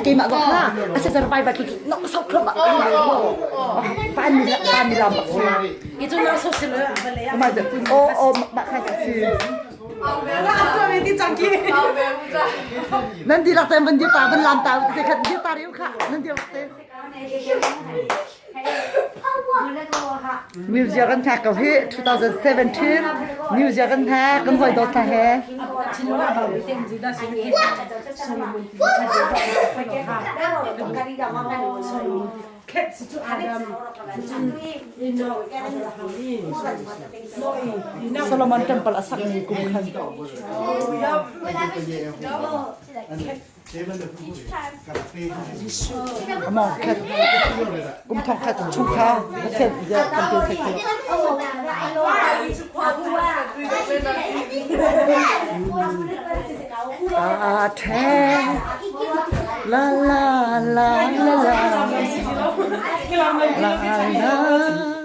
Keimah zong kha a si survivor tu nok sok khlop ah pan mi pan mi lam bak si. Itu na so si le O o mah kha si. Nan dihlak te van dir ta van lam ta te khat dir ta riu kha nan dir te. New Year kan hngak ko hi 2017 New Year kan hngak kan hoi dawt hna he. Solomon Temple a sakmi kum khan. Among khat kum thong khat chung kha Pathian bia kan pe thek te. A the la la la la la la la.